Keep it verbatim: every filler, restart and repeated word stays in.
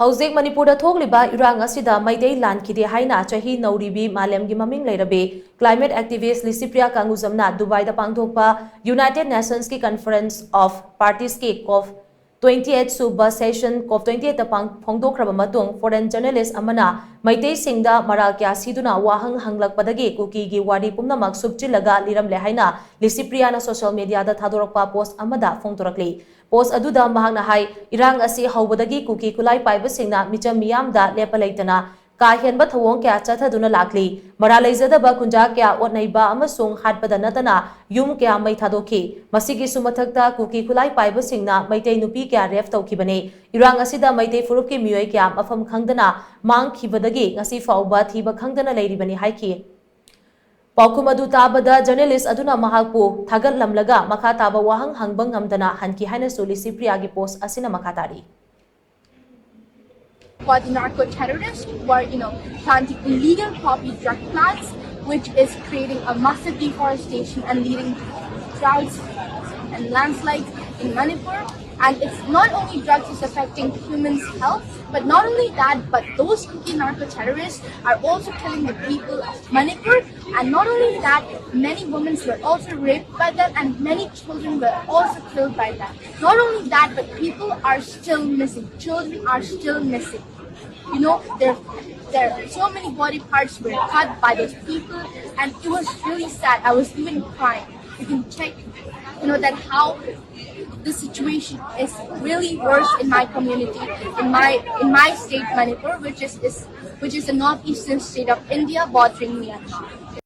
ꯍꯧꯖꯤꯛ ꯃꯅꯤꯄꯨꯔꯗ ꯊꯣꯛꯂꯤꯕ ꯏꯔꯥꯡ ꯑꯁꯤꯗ ꯃꯩꯇꯩ ꯂꯥꯟꯈꯤꯗꯦ ꯍꯥꯏꯅ ꯆꯍꯤ ꯅꯧꯔꯤꯕꯤ ꯃꯥꯂꯦꯝꯒꯤ ꯃꯃꯤꯡ ꯂꯩꯔꯕꯤ climate activist ꯂꯤꯁꯤꯄ꯭ꯔꯤꯌꯥ ꯀꯥꯡꯒꯨꯖꯝꯅ ꯗꯨꯕꯥꯏꯗ ꯄꯥꯡꯊꯣꯛꯄ United Nationsꯀꯤ Conference of Partiesꯀꯤ COP twenty eight ꯁꯨꯕ session COP twenty eight ꯇ ꯄꯥꯡ-, ꯐꯣꯡꯗꯣꯛꯈ꯭ꯔꯕ ꯃꯇꯨꯡ foreign journalist ꯑꯃꯅ ꯃꯩꯇꯩꯁꯤꯡꯗ ꯃꯔꯥꯜ ꯀꯌꯥ ꯁꯤꯗꯨꯅ ꯋꯥꯍꯪ ꯍꯪꯂꯛꯄꯗꯒꯤ ꯀꯨꯀꯤꯒꯤ ꯋꯥꯔꯤ ꯄꯨꯝꯅꯃꯛ ꯁꯨꯞꯆꯤꯜꯂꯒ ꯂꯤꯔꯝꯂꯦ ꯍꯥꯏꯅ ꯂꯤꯁꯤꯄ꯭ꯔꯤꯌꯥꯅ social mediaꯗ ꯊꯥꯗꯣꯔꯛꯄ post ꯑꯃꯗ ꯐꯣꯡꯗꯣꯔꯛꯂꯤ꯫ Post ꯑꯗꯨꯗ ꯃꯍꯥꯛꯅ ꯍꯥꯏ, ꯏꯔꯥꯡ ꯑꯁꯤ ꯍꯧꯕꯗꯒꯤ ꯀꯨꯀꯤ ꯈꯨꯠꯂꯥꯏ ꯄꯥꯏꯕꯁꯤꯡꯅ ꯃꯤꯆꯝ ꯃꯤꯌꯥꯝꯗ ꯂꯦꯞꯄ ꯂꯩꯇꯅ ꯀꯥ ꯍꯦꯟꯕ ꯊꯧꯑꯣꯡ ꯀꯌꯥ ꯆꯠꯊꯗꯨꯅ ꯂꯥꯛꯂꯤ꯫ ꯃꯔꯥꯜ ꯂꯩꯖꯗꯕ ꯈꯨꯟꯖꯥ ꯀꯌꯥ ꯑꯣꯠꯅꯩꯕ ꯑꯃꯁꯨꯡ ꯍꯥꯠꯄꯗ ꯅꯠꯇꯅ ꯌꯨꯝ ꯀꯌꯥ ꯃꯩ ꯊꯥꯗꯣꯛꯈꯤ꯫ ꯃꯁꯤꯒꯤꯁꯨ ꯃꯊꯛꯇ ꯀꯨꯀꯤ ꯈꯨꯠꯂꯥꯏ ꯄꯥꯏꯕꯁꯤꯡꯅ ꯃꯩꯇꯩ ꯅꯨꯄꯤ ꯀꯌꯥ rape ꯇꯧꯈꯤꯕꯅꯤ꯫ ꯏꯔꯥꯡ ꯑꯁꯤꯗ ꯃꯩꯇꯩ ꯐꯨꯔꯨꯞꯀꯤ ꯃꯤꯑꯣꯏ ꯀꯌꯥ ꯃꯐꯝ ꯈꯪꯗꯅ ꯃꯥꯡꯈꯤꯕꯗꯒꯤ ꯉꯁꯤ ꯐꯥꯎꯕ ꯊꯤꯕ ꯈꯪꯗꯅ ꯂꯩꯔꯤꯕꯅꯤ ꯍꯥꯏꯈꯤ꯫ ꯄꯥꯎꯈꯨꯝ ꯑꯗꯨ ꯇꯥꯕꯗ journalist ꯑꯗꯨꯅ ꯃꯍꯥꯛꯄꯨ ꯊꯥꯒꯠꯂꯝꯂꯒ ꯃꯈꯥ ꯇꯥꯕ ꯋꯥꯍꯪ ꯍꯪꯕ ꯉꯝꯗꯅ ꯍꯟꯈꯤ ꯍꯥꯏꯅꯁꯨ ꯂꯤꯁꯤꯄ꯭ꯔꯤꯌꯥꯒꯤ post ꯑꯁꯤꯅ ꯃꯈꯥ ꯇꯥꯔꯤ꯫ For the narco terrorists who are, you know, planting illegal poppy drug plants, which is creating a massive deforestation and leading to droughts and landslides in Manipur. And it's not only drugs is affecting humans' health, but not only that, but those Kuki narco terrorists are also killing the people of Manipur. And not only that, many women were also raped by them, and many children were also killed by them. Not only that, but people are still missing. Children are still missing. You know, there, there so many body parts were cut by those people, and it was really sad. I was even crying. You can check, you know, that how the situation is really worse in my community, in my in my state Manipur, which is, is which is the northeastern state of India bordering Myanmar.